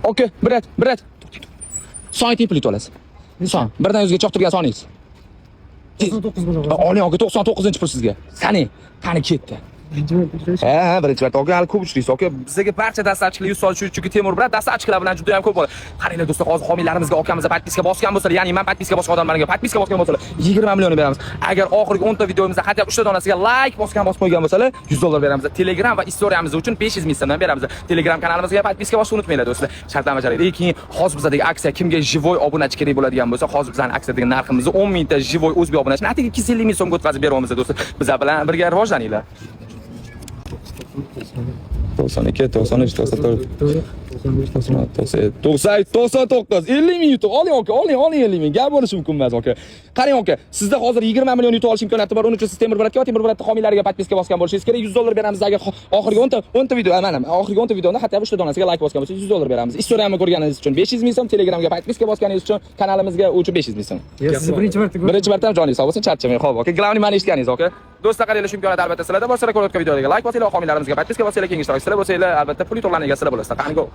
Aka, брат, брат. Son ayting, pul yutib olasiz. Son. 1 dan 100 gacha turgan soningiz. 99 bo'ladi. Oling, aka, 99-pul sizga. Saning. Qani, ketdi. Birinchi marta uchrash. Ha, birinchi marta, aka, hali ko'p uchraysiz, aka. Bizga barcha доставщик lar 100 solishi, chunki Temur bilan доставщик lar bilan juda ham ko'p bo'ladi. Qaranglar, do'stlar, hozir homiylarimizga, akamizga подписка bosgan bo'lsalar, ya'ni men подписка bosgan odamlarga подписка bosgan bo'lsalar, 20 million beramiz. Agar oxirgi 10 ta videomizda хотя бы 3 ta donasiga like bosgan, bosib qo'ygan bo'lsalar, 100 dollar beramiz. Telegram va istoriyamiz uchun 500 ming so'mdan beramiz. Telegram kanalimizga подписка bosishni unutmanglar, do'stlar. Shartlar bajariladi. Keyin hozir bizadagi aksiya, kimga живой obunachi kerak bo'ladigan bo'lsa, hozir bizning aksiyadagi narximizni 10 mingta живой o'zbek obunachini atigi 250 ming so'mga o'tkazib beryapmiz, do'stlar. Bizlar bilan birga rivojlaninglar. 92, 93, 94, 95. 96, 90, 99, 50 ming yutuq. Oling, aka, oling, oling 50 ming. Gap bo'lishi mumkin emas, aka. Qarang, aka, sizda hozir 20 million yutib olish imkoniyati bor. Uning uchun siz Temur брат ga va Temur брат ni homiylariga подписка bosgan bo'lishingiz kerak. 100 dollar beramiz agar oxirgi 10 ta 10 ta video, mana, oxirgi 10 ta videoni hatto 3 ta donasiga like bosgan bo'lsangiz, 100 dollar beramiz. Istoriyamni ko'rganingiz uchun 500 ming so'm, Telegramga подписка bosganingiz uchun, kanalimizga uchun 500 ming so'm. Yo, sizni birinchi marta ko'rdim. Birinchi marta ham joningiz sog' bo'lsin, charchamang. Xo'p, aka, главный mani eshitganingiz, aka. Do'stlar, qaranglar, shu imkoniyat albatta sizlarda bor. Sizlar ko'rayotgan videolarga like bosinglar, homiylarimizga подписка bosinglar, keyingi ishtirokchilar bo'lsanglar, albatta pul yutuqlarning egasizlar bo'lasizlar. Qani, go.